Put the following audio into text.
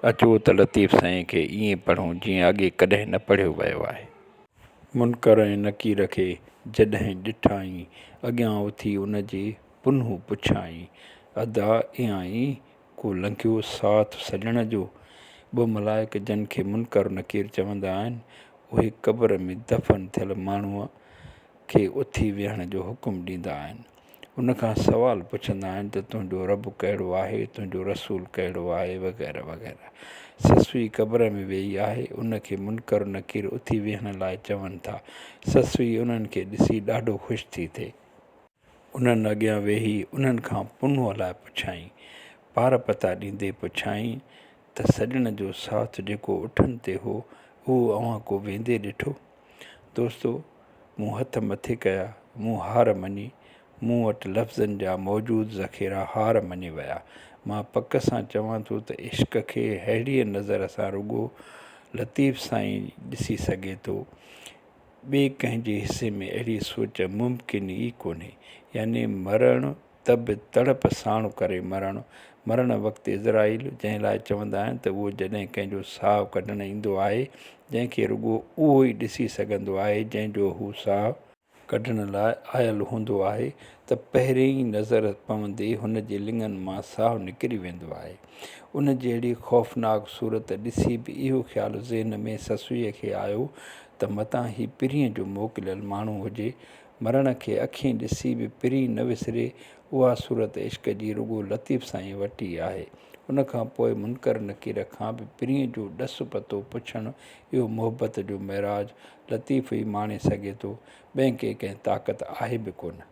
اچو ته لطيف سائين کي ائين پڙهون جيئن اڳي ڪڏهن نه پڙهيو ويو آهي. منڪر ۽ نڪير کي جڏهن ڏٺائين، اڳيان اٿي ان جي پنهون پڇيائين، ادا ايائين ڪو لنگهيو ساٿ سڄڻ جو؟ ٻه ملائڪ جن کي منڪر نڪير چوندا آهن، اهي قبر ۾ دفن ٿيل ماڻهوء کي اٿي ويهڻ جو حڪم ڏيندا آهن. ان کان سوال پڇندا آهن ته تنهنجو رب ڪهڙو آهي، تنهنجو رسول ڪهڙو آهي وغيره وغيره. سسئي قبر ۾ ويئي آهي، ان کي منڪر نڪير اٿي ويهڻ لاء چون ٿا. سسئي انهن کي ڏسي ڏاڍو خوش ٿي ٿئي. انهن اڳيان ويهي انهن کان پنهونء لاء پڇيائين. پار پتا ڏيندي پڇيائين ته سڄڻ جو ساٿ جيڪو اٺن تي هو، اهو اوهان ڪو ويندي ڏٺو؟ دوستو! مون هٿ مٿي ڪيا، مون هار مڃي. مون وٽ لفظن جا موجود ذخيرا هار مڃي ويا. مان پڪ سان چوان ٿو ته عشق کي اهڙيء نظر سان رڳو لطيف سائين ڏسي سگهي ٿو. ٻئي ڪنهن جي حصي ۾ اهڙي سوچ ممڪن ئي ڪونهي. يعني مرڻ ته به تڙپ ساڻ ڪري مرڻ. مرڻ وقت عزرائيل جنهن لاء چوندا آهن ته اهو جڏهن ڪنهن جو ساهه ڪڍڻ ايندو آهي، جنهن کي رڳو اهو ئي ڏسي سگهندو آهي جنهن جو هو ساهه ڪڍڻ لاء آيل هوندو آهي ته پهرين ئي نظر پوندي هن جي لڱن مان ساهه نڪري ويندو آهي. ان جهڙي خوفناڪ صورت ڏسي به اهو خيال ذهن ۾ سسئيء کي آيو ته متان هي پرينء جو موڪليل ماڻهو هجي. مرڻ کي اکين ڏسي به پرين نه وسري، اها صورت عشق جي رڳو لطيف سائين وٽ ئي آهي. ان کان پوء منڪر نڪير کان به پرينء جو ڏس پتو پڇڻ اهو محبت جو معراج لطيف ئي ماڻي سگهي ٿو، ٻئي کي ڪنهن طاقت آهي به ڪونه.